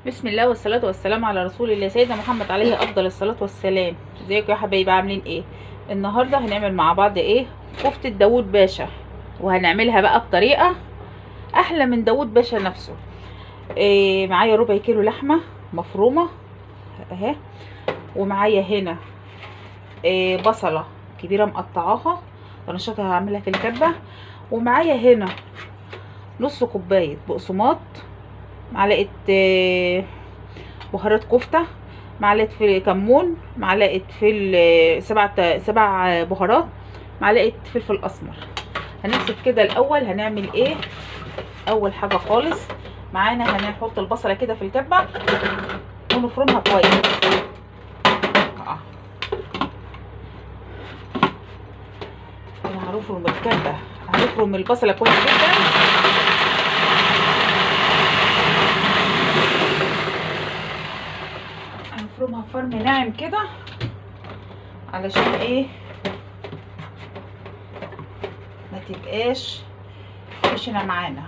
بسم الله والصلاة والسلام على رسول الله سيدنا محمد عليه افضل الصلاة والسلام. ازيكم يا حبايبي، عاملين ايه؟ النهارده هنعمل مع بعض ايه؟ كفتة داوود باشا، وهنعملها بقى بطريقة احلى من داوود باشا نفسه. إيه معايا ربع كيلو لحمة مفرومة اهي، ومعايا هنا إيه بصلة كبيرة مقطعاها رنشاتها هعملها في الكبة، ومعايا هنا نص كوباية بقسماط، معلقه بهارات كفته، معلقه كمون، معلقه فل، سبع بهارات، معلقه فلفل اسمر. هنمسك كده الاول. هنعمل ايه اول حاجة خالص؟ معانا هنحط البصله كده في الكبه ونفرمها كويس. انا هنفرم الكبه، هنفرم البصله كويس جدا. هنفرمها فرم ناعم كده علشان ايه؟ ما تبقاش خشنه معانا.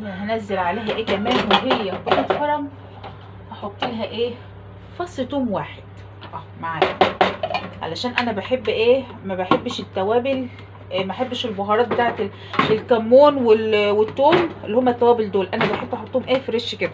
هنزل عليها ايه كمان وهي بتتفرم؟ هحط لها ايه؟ فص توم واحد معايا، علشان انا بحب ايه؟ ما بحبش التوابل، ما بحبش البهارات بتاعت الكمون والثوم اللي هما التوابل دول، انا بحب احطهم ايه فريش كده.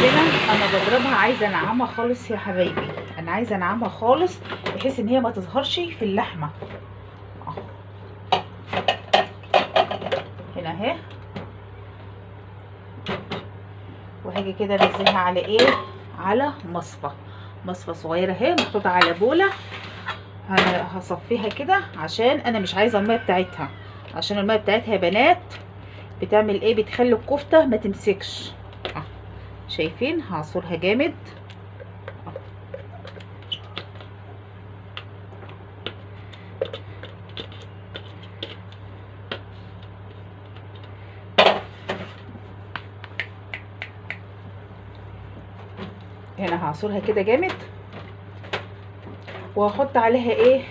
هنا انا بضربها، عايزه انعمها خالص يا حبايبي، انا عايزه انعمها خالص بحيث ان هي ما تظهرش في اللحمة. هنا اهي، وهاجي كده انزلها على ايه؟ على مصفى، مصفى صغيرة اهي محطوطة على بوله. هصفيها كده عشان انا مش عايزه المية بتاعتها، عشان المية بتاعتها يا بنات بتعمل ايه؟ بتخلي الكفتة ما تمسكش. شايفين؟ هعصرها جامد. هنا هعصرها كده جامد، وهحط عليها ايه؟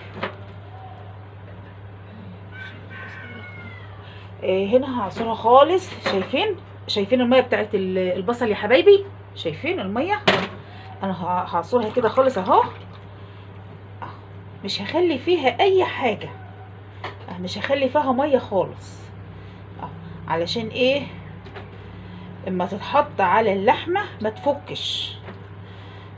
هنا هعصرها خالص. شايفين؟ شايفين المية بتاعت البصل يا حبايبي؟ شايفين المية؟ انا هعصرها كده خالص اهو، مش هخلي فيها اي حاجة، مش هخلي فيها مية خالص، علشان ايه؟ اما تتحط على اللحمة ما تفكش.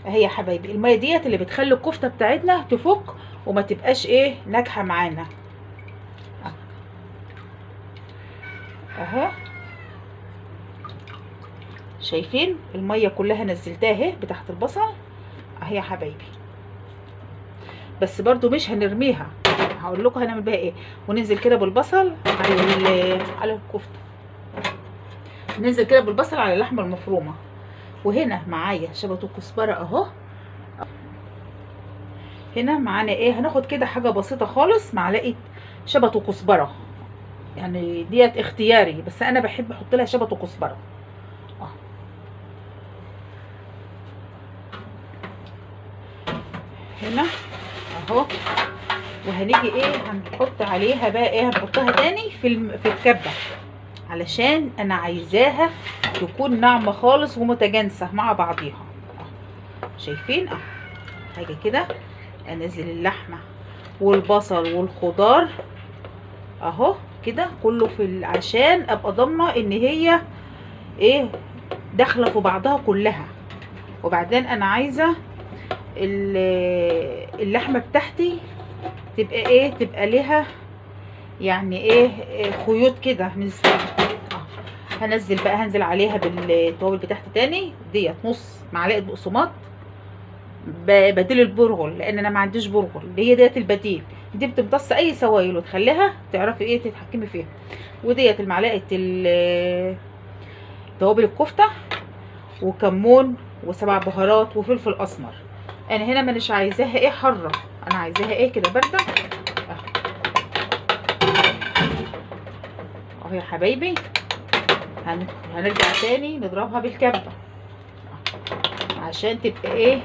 اهي يا حبايبي المية ديت اللي بتخلي الكفتة بتاعتنا تفك وما تبقاش ايه؟ ناجحة معانا. اهو شايفين المية كلها نزلتها اهي بتاعت البصل اهي يا حبايبي، بس برضو مش هنرميها، هقول لكم هنعمل بيها ايه. وننزل كده بالبصل على الكفتة، ننزل كده بالبصل على اللحمة المفرومه. وهنا معايا شبت الكزبره اهو. هنا معانا ايه؟ هناخد كده حاجة بسيطة خالص، معلقه شبت وكزبره، يعني ديت اختياري بس انا بحب احط لها شبت وكزبره. هنا اهو. وهنيجي ايه؟ هنحط عليها بقى ايه؟ هنحطها تاني في الكبه، علشان انا عايزاها تكون ناعمة خالص ومتجانسه مع بعضيها. شايفين؟ حاجة كده انزل اللحمة والبصل والخضار اهو كده كله في، عشان ابقى ضامنه ان هي ايه؟ داخله في بعضها كلها. وبعدين انا عايزه اللحمة بتاعتي تبقى ايه؟ تبقى لها يعني ايه؟ خيوط كده. هنزل بقى، هنزل عليها بالتوابل بتاعتي تاني ديت، نص معلقه بقسماط بديل البرغل، لان انا ما عنديش برغل، هي ديت البديل، دي بتمتص اي سوائل وتخليها تعرفي ايه تتحكمي فيها. وديت المعلقة توابل الكفتة وكمون وسبع بهارات وفلفل اسمر. انا هنا مانيش عايزاها ايه حارة، انا عايزاها ايه كده باردة اهو يا حبايبي. هنرجع تاني نضربها بالكبه عشان تبقى ايه،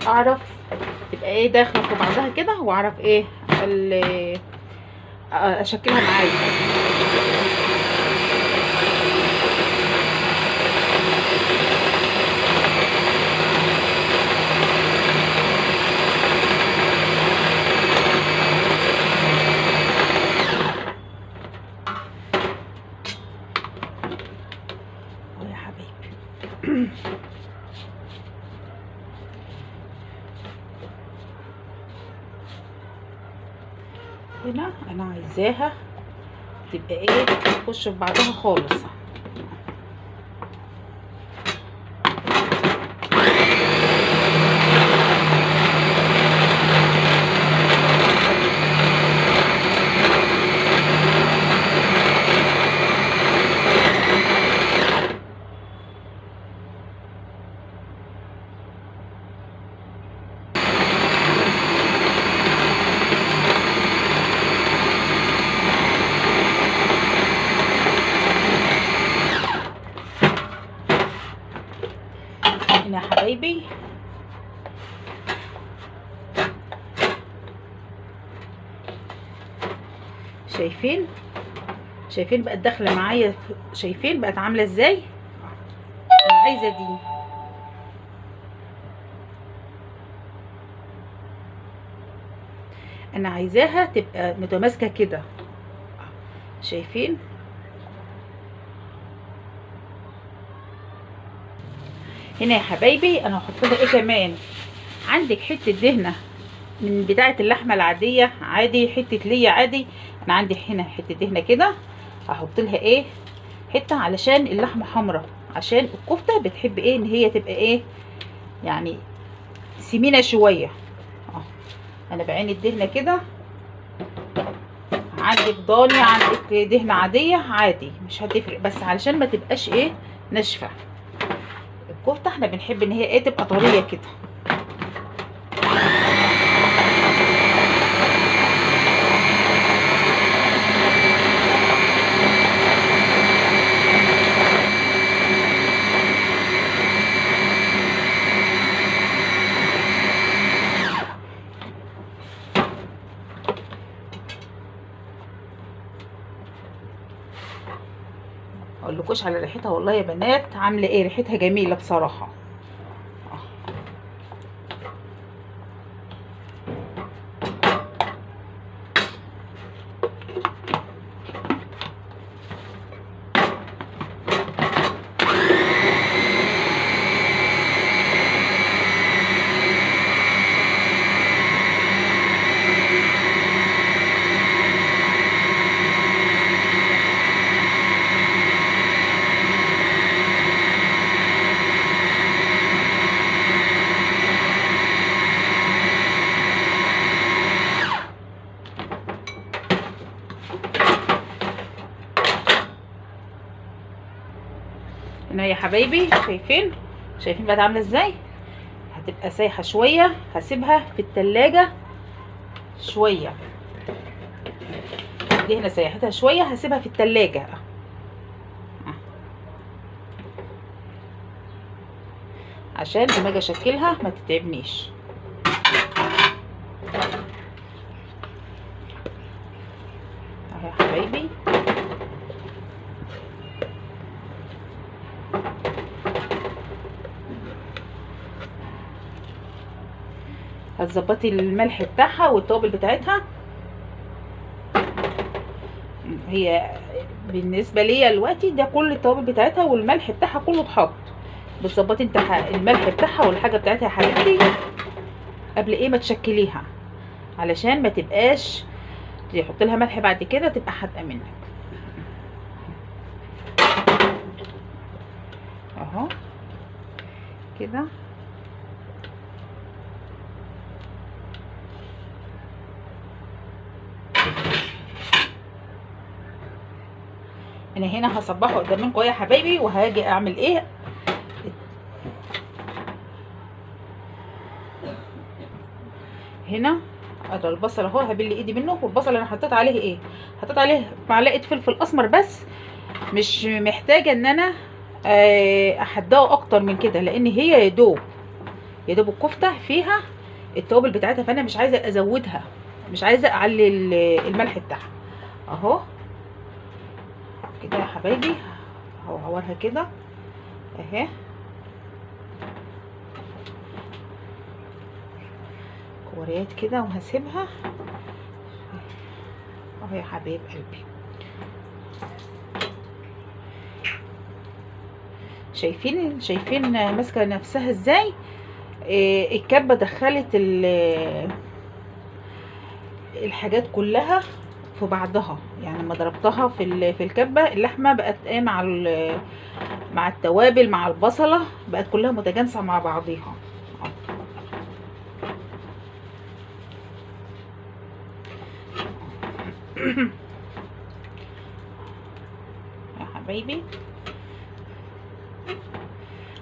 اعرف تبقى ايه داخله في بعضها كده، واعرف ايه اشكلها معايا. يا حبايبي هنا انا عايزاها تبقى ايه، تخش في بعضها خالص. هنا يا حبايبي شايفين، شايفين بقت داخله معايا، شايفين بقت عامله ازاي. انا عايزه دي انا عايزاها تبقى متماسكة كده، شايفين. هنا يا حبايبي انا هحط لها ايه كمان، عندك حتة دهنه من بتاعه اللحمة العادية عادي، حتة ليا عادي. انا عندي هنا حتة دهنه كده، هحط لها ايه حتة علشان اللحمة حمراء، عشان الكفتة بتحب ايه ان هي تبقى ايه يعني سمينه شوية. انا بعين الدهنه كده، عندك ضاني عندك دهنه عادية عادي مش هتفرق، بس علشان ما تبقاش ايه ناشفة. الكفتة احنا بنحب ان هي ايه تبقى طرية كده. اقولكوش على ريحتها والله يا بنات، عامله ايه ريحتها جميلة بصراحة. هنا يا حبايبي شايفين، شايفين بقت عامله ازاي، هتبقى سايحه شوية، هسيبها في التلاجة شوية. دي هنا سيحتها شوية، هسيبها في التلاجة عشان لما اجي اشكلها ما تتعبنيش. اهي يا حبايبي هتظبطي الملح بتاعها والتوابل بتاعتها. هي بالنسبة ليا دلوقتي ده كل التوابل بتاعتها والملح بتاعها كله اتحط. بتظبطي انت الملح بتاعها والحاجة بتاعتها يا حبيبتي قبل ايه ما تشكليها، علشان ما تبقاش تحط لها ملح بعد كده تبقى حادقه منك. اهو كده. انا هنا هصبحه قدام منكم يا حبايبي، وهاجي اعمل ايه هنا. ادي البصل اهو هبل ايدي منه، والبصل انا حطيت عليه ايه، حطيت عليه معلقه فلفل اسمر بس مش محتاجه ان انا احدقه اكتر من كده، لان هي يا دوب يا دوب الكفتة فيها التوابل بتاعتها، فانا مش عايزه ازودها، مش عايزه اعلي الملح بتاعها. اهو كده يا حبايبي، هعورها كده اهي. كوريات كده وهسيبها اهو يا حبايب قلبي. شايفين ماسكه نفسها ازاي؟ الكبه دخلت الحاجات كلها في بعضها، يعني لما ضربتها في الكبه اللحمة بقت ايه مع التوابل مع البصله، بقت كلها متجانسة مع بعضيها. يا حبايبي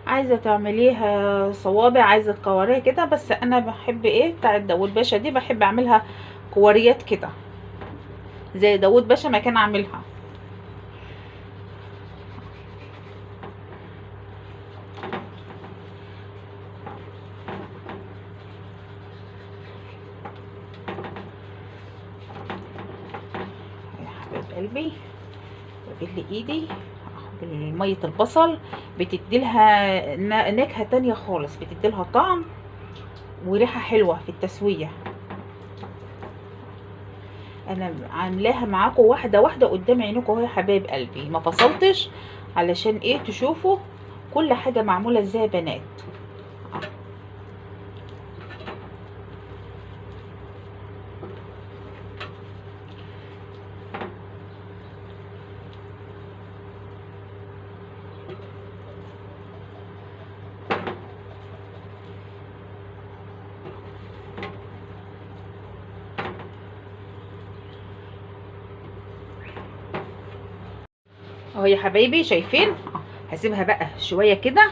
عايزه تعمليها صوابع، عايزه تكوريها كده، بس انا بحب ايه بتاعه داوود باشا دي، بحب اعملها كوريات كده زي داوود باشا ما كان عاملها. يا حبايب قلبي ببل ايدي بالمية البصل، بتديلها نكهة تانية خالص، بتديلها طعم وريحة حلوة في التسوية. انا عاملاها معاكم واحدة واحدة قدام عينكم اهو يا حبايب قلبي، ما فصلتش علشان ايه تشوفوا كل حاجة معمولة ازاي يا بنات. اهو يا حبايبي شايفين، هسيبها بقى شوية كده،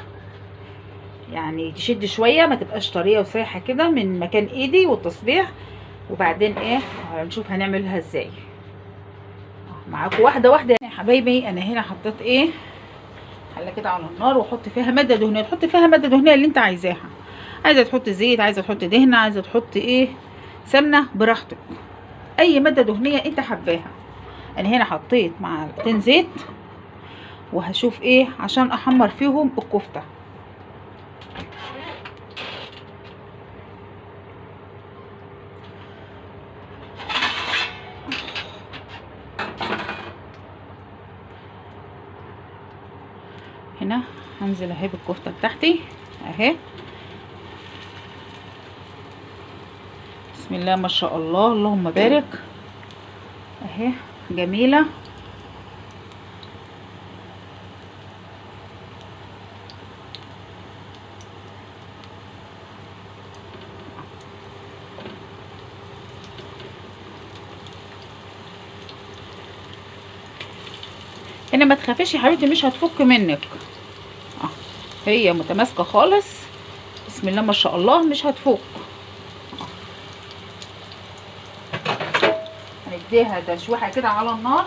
يعني تشد شوية، ما تبقاش طرية وسايحه كده من مكان ايدي والتصبيح، وبعدين ايه هنشوف هنعملها ازاي معاكم واحدة واحدة يا حبايبي. انا هنا حطيت ايه حله كده على النار، واحط فيها مادة دهنية، تحط فيها مادة دهنية اللي انت عايزاها، عايزه تحط زيت، عايزه تحط دهنه، عايزه تحط ايه سمنه، براحتك، اي مادة دهنية انت حباها. انا هنا حطيت معلقتين زيت، وهشوف ايه عشان احمر فيهم الكفتة. هنا هنزل اهي بالكفته بتاعتي اهي، بسم الله ما شاء الله، اللهم بارك، اهي جميلة. هنا ما تخافيش يا حبيبتي، مش هتفك منك، هي متماسكة خالص، بسم الله ما شاء الله، مش هتفك. هنديها تشويحه كده على النار.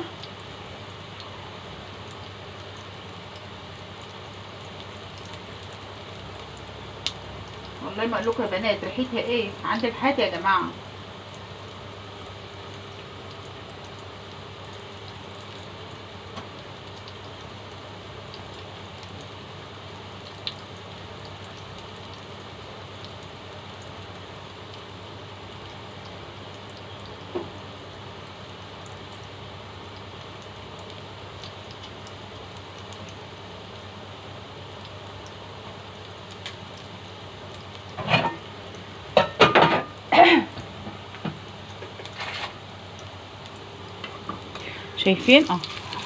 والله ما اقول لكم يا بنات ريحتها ايه عند الحاتي يا جماعة. شايفين؟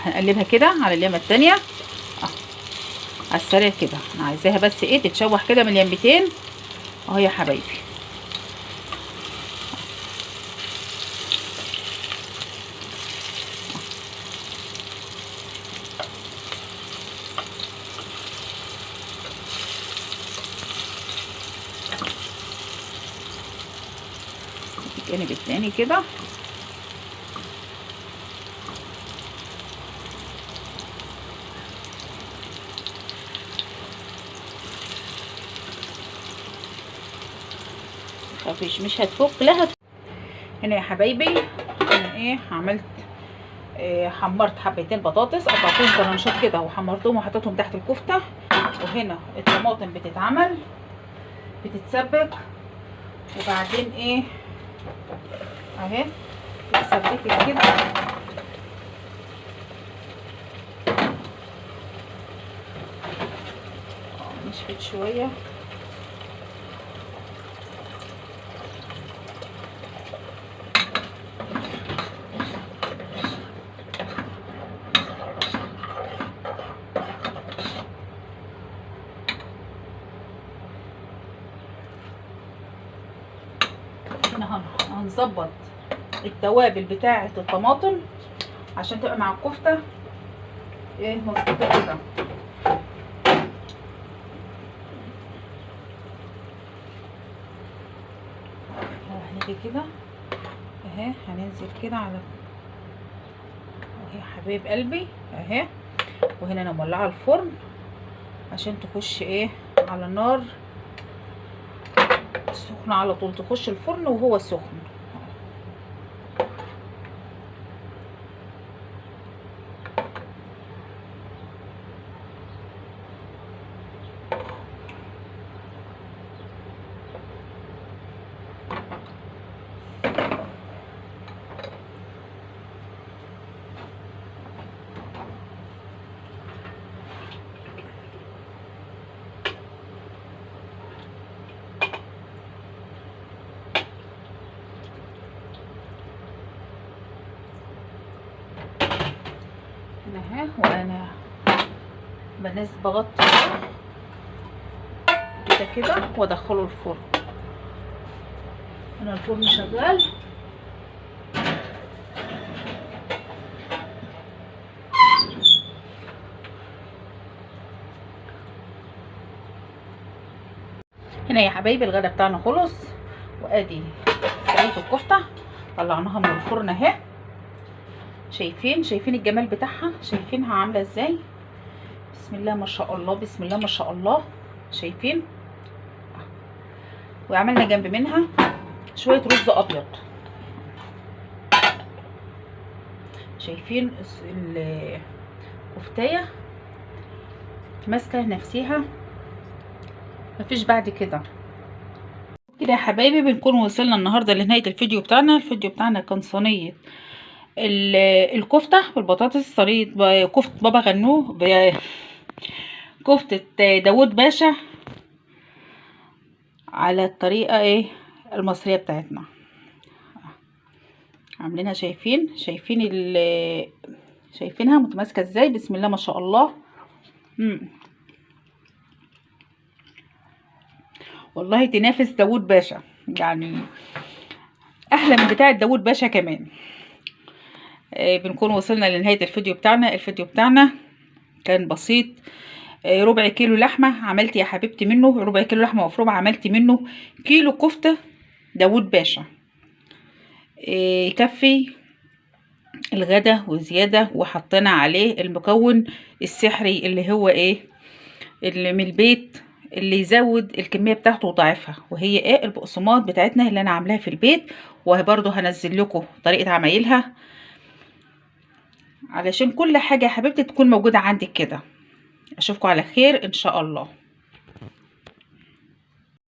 هنقلبها كده على اليمه التانية، على السريع كده. انا عايزاها بس ايه تتشوح كده من اليمتين اهو يا حبايبي. الجانب التاني كده. مفيش، مش هتفك لا هتفك. هنا يا حبايبي انا ايه عملت، إيه حمرت حبيتين بطاطس، قطعتهم طرنشات كده وحمرتهم وحطيتهم تحت الكفتة. وهنا الطماطم بتتعمل بتتسبك، وبعدين ايه اهي اتسبكت كده. نشفت شوية. هنا هنظبط التوابل بتاعه الطماطم عشان تبقى مع الكفتة ايه مظبوطة كده. هنيجي كده اهي، هننزل كده على اهي حبايب قلبي اهي. وهنا انا مولعه الفرن عشان تخش ايه على النار سخنة على طول، تخش الفرن وهو سخن. اهي وانا بغطي كده كده وادخله الفرن. انا الفرن شغال. هنا يا حبايبي الغدا بتاعنا خلص، وادي صينية الكفتة طلعناها من الفرن اهي. شايفين الجمال بتاعها، شايفينها عامله ازاي؟ بسم الله ما شاء الله، بسم الله ما شاء الله. شايفين؟ وعملنا جنب منها شوية رز ابيض. شايفين الكفتايه ماسكه نفسها، مفيش بعد كده. كده يا حبايبي بنكون وصلنا النهارده لنهاية الفيديو بتاعنا. الفيديو بتاعنا كان صينية الكفتة بالبطاطس، صينية كفته بابا غنوج، كفته داوود باشا على الطريقة ايه المصرية بتاعتنا عاملينها. شايفين شايفينها متماسكة ازاي؟ بسم الله ما شاء الله. والله تنافس داوود باشا، يعني احلى من بتاعه داوود باشا كمان. بنكون وصلنا لنهاية الفيديو بتاعنا. الفيديو بتاعنا كان بسيط. ربع كيلو لحمة عملت يا حبيبتي منه، ربع كيلو لحمة مفرومة عملت منه كيلو كفتة داوود باشا، يكفي الغدا وزيادة. وحطينا عليه المكون السحري اللي هو ايه، اللي من البيت، اللي يزود الكمية بتاعته وضعفها، وهي ايه البقسماط بتاعتنا اللي انا عاملاها في البيت. وبرده هنزل لكم طريقة عمايلها علشان كل حاجة يا حبيبتي تكون موجودة عندك كده. اشوفكم على خير ان شاء الله.